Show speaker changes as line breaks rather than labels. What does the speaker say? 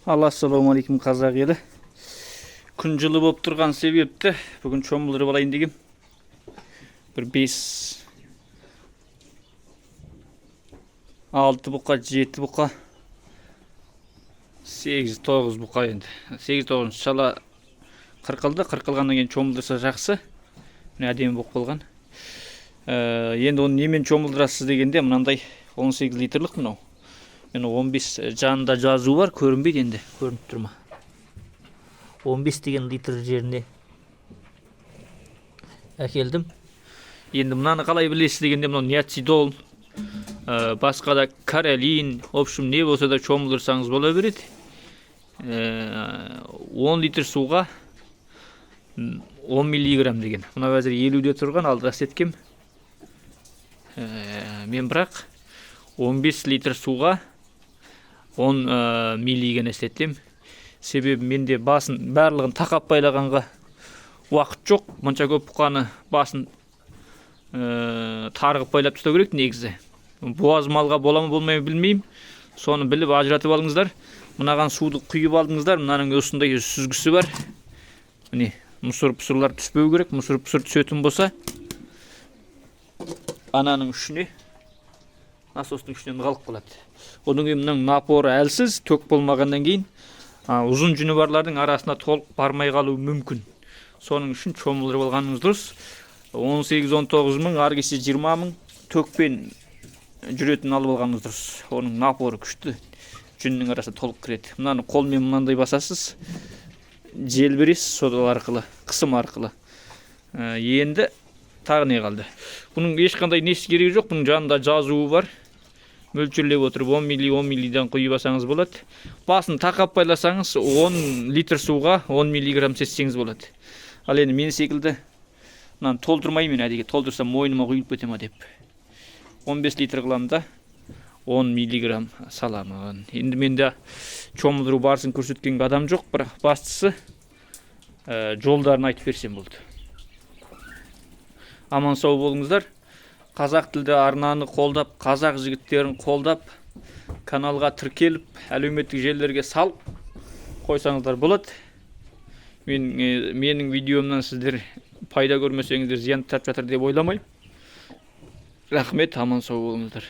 Ал, ассалаумағалейкум, қазақ елі! Күн жылы болып тұрған себепті бүгін шомылдырып алайын дегем. Бір бес, алты бұқа, жеті бұқа, сегіз, тоғыз бұқа. Енді сегіз, тоғызыншы шала қырқылды. Қырқылғаннан кейін шомылдырса, жақсы. Міне, әдемі болып қалған. Енді оны немен шомылдырасыз дегенде, мынандай 18 литрлік мынау. Мен 15, жанында жазу бар, көрінбейді енді, көрініп тұр ма? 15 деген литр жеріне әкелдім. Енді мынаны қалай білесіз дегенде, мынау неоцидол, басқа да каролин, в общем, не болса да шомылдырсаңыз бола береді. 10 литр суға 10 миллиграмм деген. Мынау қазір 50-де тұрған, алдыра еткем. Мен бірақ 15 литр суға 10 миллиген істетемін. Себебі менде басын барлығын тақап байлағанға уақыт жоқ. Мұнша көп бұқаны басын тарғып байлап тастау керек негізі. Буаз малға бола ма, болмай ма, білмеймін. Соны біліп, ажыратып алыңыздар. Мынаған суды құйып алдыңыздар. Мынаның осындай сүзгісі бар. Міне, мұсыр пұсырлар түспеу керек. Мұсыр пұсыр түсетін болса, ананың ішіне, насостың ішінен қалып қалады. Одан кейін мынаның напоры әлсіз, төк болмағаннан кейін ұзын жүні барлардың арасына толық бармай қалуы мүмкін. Соның үшін шомылдырып алғаныңыз дұрыс. 18-19 мың, ары кетсе 20 мың. Төкпен жүретін алып алғаныңыз дұрыс. Оның напоры күшті, жүннің арасына толық кіреді. Мынаны қолмен мынандай басасыз, жел бересіз сол арқылы, қысым арқылы. Енді тағы не қалды? Бұның ешқандай несі керегі жоқ. Бұның жанында жазуы бар. Мөлшерлеп отырып 10 милли, 10 миллиден құйып алсаңыз болады. Басын тақап байласаңыз, 10 литр суға 10 миллиграмм сепсеңіз болады. Ал енді мен секілді мынаны толтырмаймын мен әдейі. Толтырсам, мойныма құйылып кете ма деп, 15 литр қыламын да, 10 миллиграмм саламын. Енді менде шомылдыру барысын көрсеткен адам жоқ, бірақ бастысы жолдарын айтып берсем болды. Аман сау болыңыздар. Қазақ тілді арнаны қолдап, қазақ жігіттерін қолдап, каналға тіркеліп, әлеуметтік желілерге салып қойсаңыздар болады. Менің видеомнан сіздер пайда көрмесеңіздер, зиян тартып жатыр деп ойламаймын. Рахмет, аман сау болыңыздар.